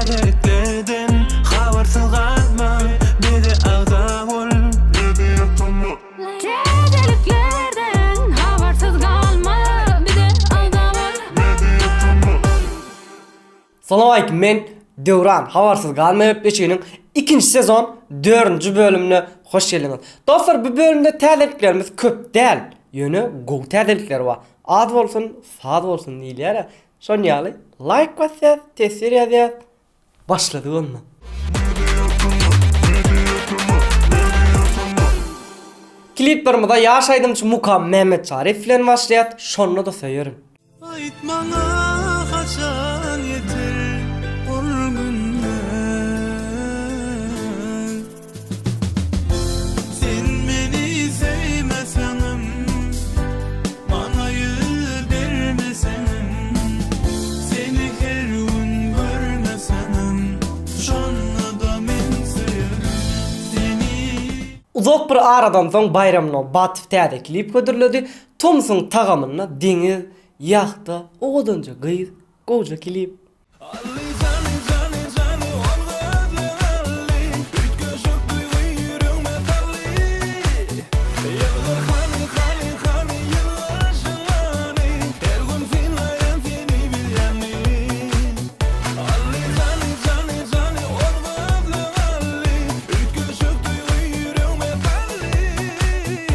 Täzeliklerden habarsyz galma bize agza bol. Täzeliklerden habarsyz galma bize agza bol. Salowmaleýkim men Döwran habarsyz galma gepleşiginiň ikinji sezon dördünji bölümine hoş geldiňiz. Dostlar bu bölümde täzeliklerimiz köp däl ýöne gowy täzelikler bar. Az bolsun saz bolsun diýilýär-ä. Şon ýaly laýk basýas, teswir ýazýas. Başladyk onda. Kliplerimize ýaş aýdymçy Mukam Mämmetçaryýew bilen başlaýas, Şonda-da söýerin. Aýt maňa haçan ýeter ol günler Sen meni söýmeseňem Maňa ýüz bermeseňem Seni her gün görmesemem Şonda-da men söýerin seni Uzak bir aradan soň Baýram Nobatow täze klip hödürledi. Tomsuň tagamynda deňiz, ýahta, owadanja gyz, gowja klip. Ally jany jany jany ol gözleň ally Üýtgeşik duýgy ýüregme saldy Ýylgyr hany hany hany ýylgyryşyň hany Her gün synlaýan seni bilýäňmi Ally jany jany jany ol gözleň ally Üýtgeşik duýgy ýüregme saldy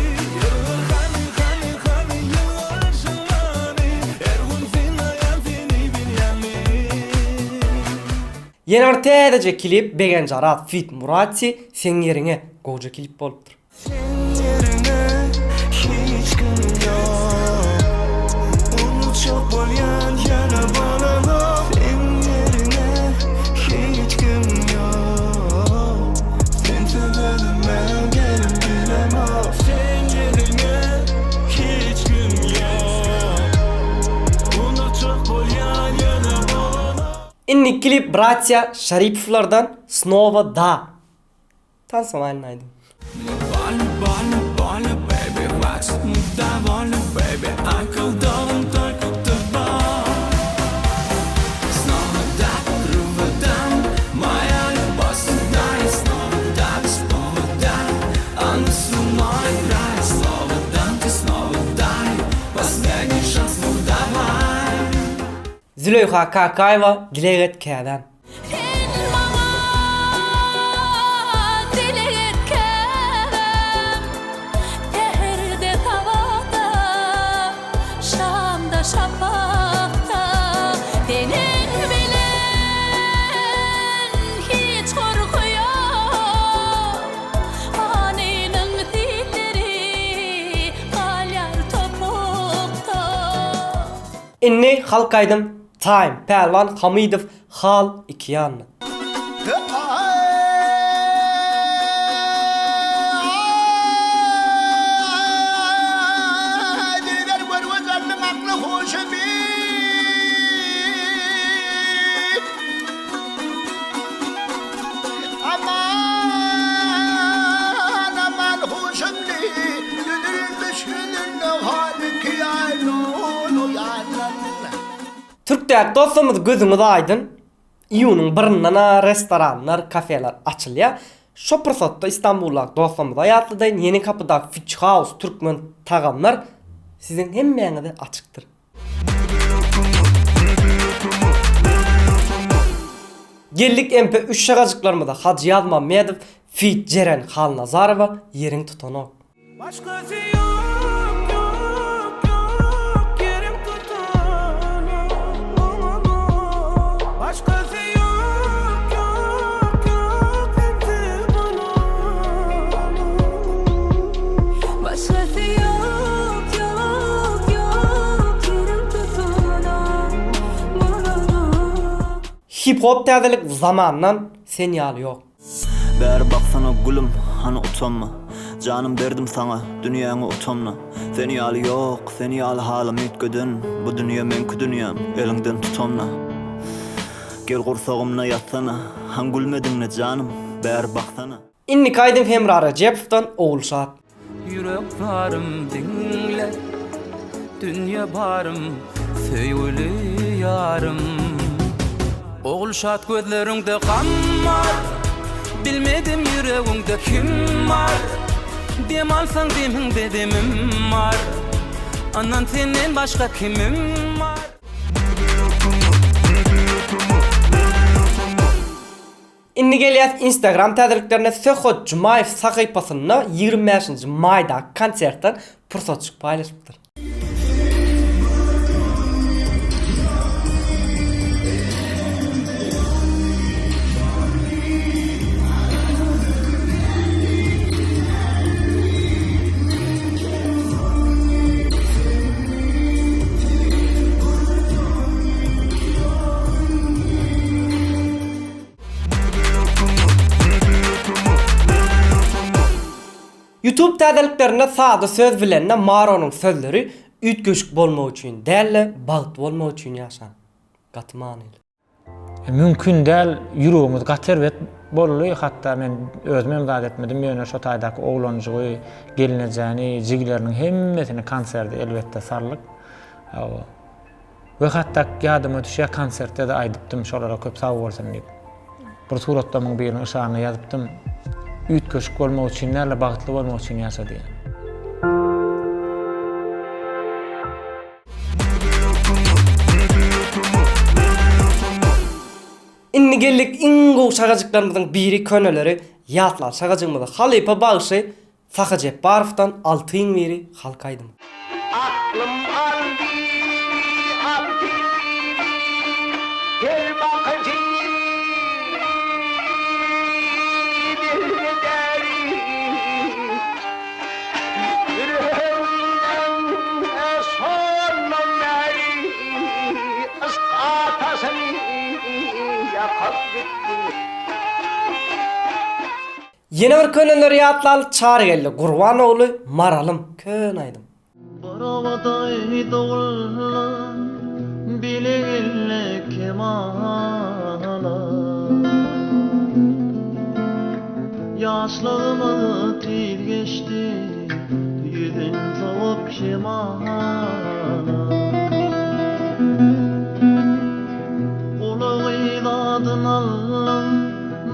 Ýylgyr hany hany hany ýylgyryşyň hany Her gün synlaýan seni bilýäňmi. Ýene bir täzeje klip Begenç Arat feat Murati Seň ýeriňe gowja klip bolupdyr. Seň ýeriňe hiç kim ýok Unutjak bolýan ýöne bolanok Seň ýeriňe hiç kim ýok Sensiz özüme gelip bilemok Seň ýeriňe hiç kim ýok Unutjak bolýan ýöne bolanok. Indi klip bratýa Şaripowlardan Snowa da. Tansowaýyn aýdym. Züleýha Kakaýewa dileg et käbäm. Sen maňa dileg et käbäm, Säherde sabahda, şamda şapakda, Seniň bilen hiç gorky ýok, Manynyň silleri galýar toprakda. Indi halk aýdym time Pälwan Hamydow hal iki ýanda. Dilber görwezerniň akly huşy bir. Aman aman huşumdy Düzülmiş ýüzünde hal iki ýan. Türkdäki dostlarymyz gözüňiz aýdyn iýunyň birindan-a restoranlar, kafeler açylýar. Şo pursatda Istanbuldaky dostlarymyza ýatladaýyn Ýeni kapydaky Fiç House türkmen tagamlar siziň hemmäňize açykdyr. Geldik MP üç şagajyklarymyza Hajy Ýazmammedow feat Jeren Halnazarowa ýeriň tutanok. Başgasy ýok ýok ýok ýeriň tutanok Başgasy ýok ýok ýok sensiz bolanok Başgasy ýok ýok ýok ýeriň tutanok bolanok. Hip hop täzelik zamandan sen ýaly ýok. Bäri baksana gülüm, hany utanma. Janym berdim saňa, dünýäňi utanma. Sen ýaly ýok, sen ýaly halym üýtgeden, Bu dünýe meňki dünýäm, eliňden tutamna. Gel gursagymda ýatsana, han gülmediňle janym, bäri baksana. Indiki aýdym Hemra Rejepowdan Ogulşat. Ýürek zarym diňle, dünýe barym, söýgüli ýarym. Ogulşat gözleriňde gam bar Bilmedim ýüregiňde kim bar Dem alsaň demiňde demim bar Ynan senden başga kimim bar. Indi gelýäs Instagram täzeliklerine Söhbet Jumaýew sahypasynda 25-nji maýdaky konsertden pursatjyk paýlaşypdyr. Youtube täzeliklerinde sada söz bilende Maronyň sözleri üýtgeşik bolmak üçin dälde bagtly bolmak üçin ýaşaň. Gaty manyly. Mümkin däl ýüregimiz gaty erbet boldy hatda men özümem zat etmedim ýöne şo taýdaky oglanjygy gelnejäni jigileriniň hemmesini konserde elbetde saldyk. Hawa. We hatda ýadyma düşýär konsertde-de aýdypdym şolara köp sag bolsun diýip. Bir suratlarymyň biriniň yşagyna ýazypdym, Üýtgeşik bolmak üçin däl-de, bagtly bolmak üçin ýaşa diýen. Indi geldik iň gowy şagajyklarymyzyň biri köneleri ýatlan şagajygymyza halypa bagşy Sahy Jepbarowdan Altyň biri halk aýdymy. Aklym aldy, aldy, her bakyjy dilberi. Ýüregimden şondan bäri yşk ataşyny ýakyp gitdi. Ýene bir köneleri ýatlaly Çarygeldi Gurbanogly Maralym köne aýdym. Bir obadaý dogullan bile geldi kemala. Ýaşlygymyz tiz geçdi ýüzün sowup şemala. Uly gyz adyn aldyň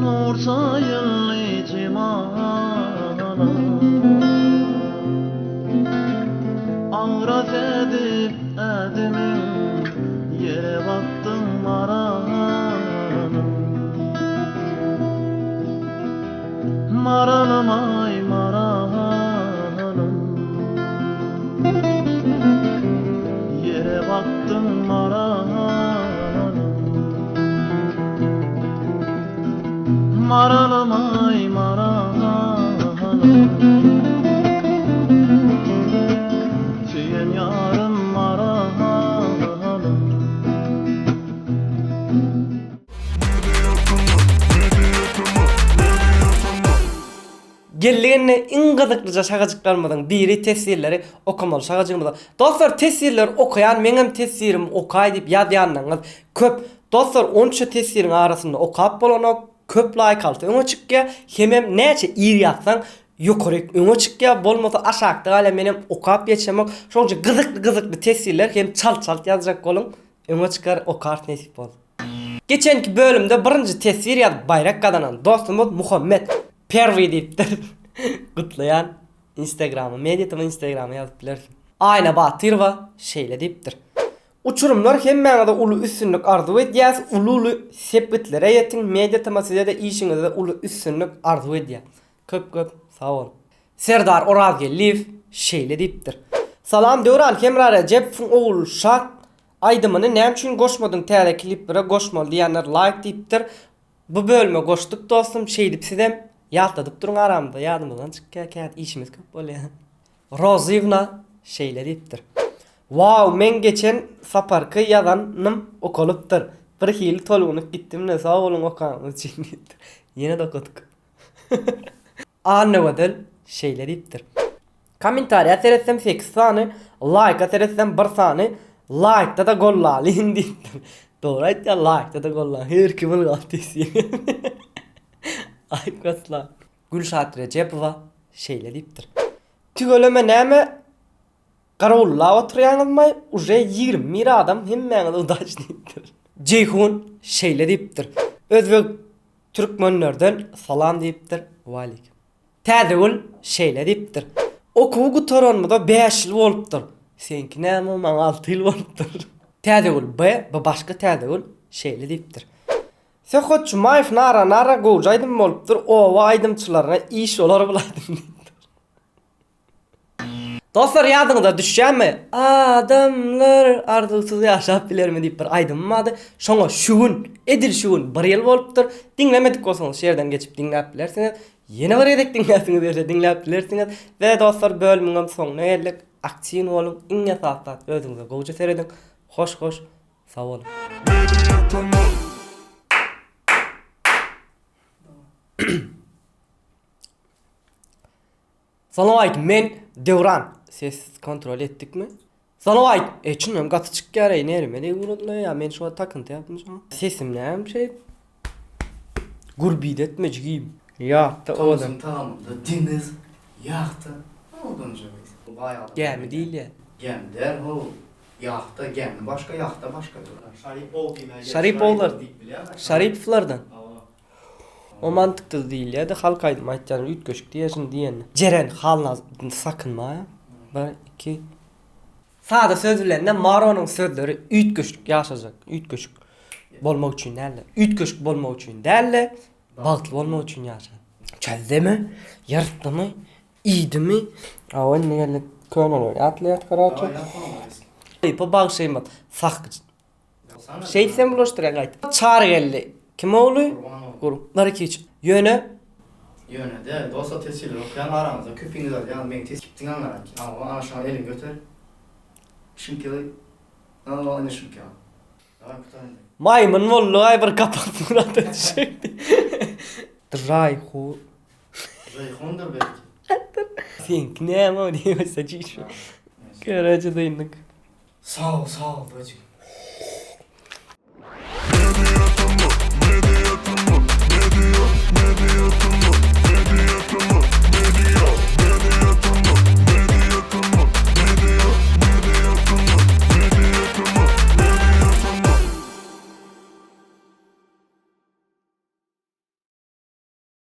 Nur çaýyldy jemala. Agras edip ädimiň, Ýere bakdyň maralym. Maralym-aý, maralym. Ýere bakdyň maralym. Maralym aý maralym. Söýen ýarym maralym. Geldik indi iň gyzyklyja şagajyklarymyzyň biri teswirleri okamaly şagajygymyza. Dostlar teswirleri okaýan meňem teswirimi okaý diýip ýazýanlaryňyz köp. Dostlar onça teswiriň arasynda okap bolanok köp laýk alsa öňe çykýa hemem näçe ir ýazsaň ýokaryk öňe çykýa bolmasa aşakda galýa menem okap ýetişemok. Şoň üçin gyzykly gyzykly teswirler hem çalt çalt ýazjak boluň öňe çykar okarys nesip bolsa. Geçenki bölümde birinji teswir ýazyp baýrak gazanan dostumyz Muhammet Perwiý diýipdir. Gutlaýan. Instagrama, Media TV Instagrama ýazyp bilersiň. Aýna Batyrowa şeýle diýipdir. Uçurymlar hemmäňize uly üstünlik arzuw edýäs, uly-uly sepgitlere ýetiň, Media TV size-de işiňizde uly üstünlik arzuw edýär. Köp köp sag boluň. Serdar Orazgeldiýew şeýle diýipdir. Salam Döwran Hemra Rejepowyň Ogulşat aýdymyny näme üçin goşmadyň täze kliplere goşmaly diýenler laýk diýipdir. Bu bölüme goşduk dostum şeýdip sizem ýatladyp duruň aramyzda ýadymyzdan çykýar käte işimiz köp bolýar. Rozyewna şeýle diýipdir. Wow meň geçen saparky ýazanym okalypdyr. Birhili tolgunyp gitdimle sag boluň okanyňyz üçin diýipdir. Ýene-de okadyk. Annagözel şeýle diýipdir. Kommentariýa seretsem 8 sany, laýka seretsem 1 sany, laýkda-da gollalyň diýipdir. Dogry aýtýar, laýkda-da gollaň. Her kim ylgap diýsin. Aýyp asla. Gülşat Rejepowa şeýle diýipdir. Tüweleme näme garawullap oturýaňyzmaý, uje 21 adam hemmäňiz udaç diýipdir. Jeýhun şeýle diýipdir. Özbek türkmenlerden salam diýipdir. Waleýkim. Täzegül şeýle diýipdir. Okuwy gutaranymyza 5 ýyl bolupdyr. Seňki näme, maňa 6 ýyl bolupdyr. Täzegül B, bu başga Täzegül şeýle diýipdir. Söhbet Jumaýew Nara nara gowja aýdym bolupdyr, oba aýdymçylaryna iş bolar bul aýdym diýipdir. Dostlar ýadyňyza düşýärmi? Adamlar arzuwsyz ýaşap bilermi diýip bir aýdymym bardy. Şoňa şu gün, edil şu gün bir ýyl bolupdyr. Diňlemedik bolsaňyz şu ýerden geçip diňläp bilersiňiz. Ýene bir gezek diňläsiňiz gelse diňläp bilersiňiz. We dostlar bölümiňem soňuna geldik. Aktiwny boluň, iň esasy zat özüňize gowja serediň. Hoş hoş, sag boluň. Salowmaleýkim men Döwran. Ses kontrol etdikmi? Salowmaleýkim. E çynam gaty çykýar eý nerime degip ugradylar ýa men şuwagt takynty ýapdym şoňa. Sesim näme şeý Gürbit etme jigim. Ýatda owadan. Tomsuň tagamynda deňiz, ýahta, owadanja gyz. Gämi diýilýär. Gämi däl how, ýahta, gämi başga, ýahta başga. Şaripowlar. Şaripowlardan. O mantyksyz diýilýärdi, halk aýdymy aýtýan üýtgeşik diýýär şuny diýende. Jeren Halnaz sakynma. Bir, iki. Sada söz bilen de Maronyň sözleri üýtgeşik ýaşajak, üýtgeşik bolmak üçin dälde, üýtgeşik bolmak üçin dälde, bagtly bolmak üçin ýaşa. Çözdümi, ýyrtdymy, iýdimi? Hawa indi geldik köneleri ýatlaýas karaçe. Halypa bagşymyz sahyç Şeýtsem bulaşdyrýaň gaýta. Çary geldi. Kim ogly? Gurban. Bir iki üç. Ýöne. Ýöne däl dosta teswirleri okaýan araňyzda köpiňiz alýan meň tes kipdiň aňarak awa ana şoňa eliňi göter şyňkyly awa ine şyňky al daway gutar indi. Maýmyn boldugaý bir kapak surata düşekdi. Draýhu. Jeýhundyr belki. Seňki näme o diýip çişme. Karaçy dyndyk. Sag ol sag ol dojigim.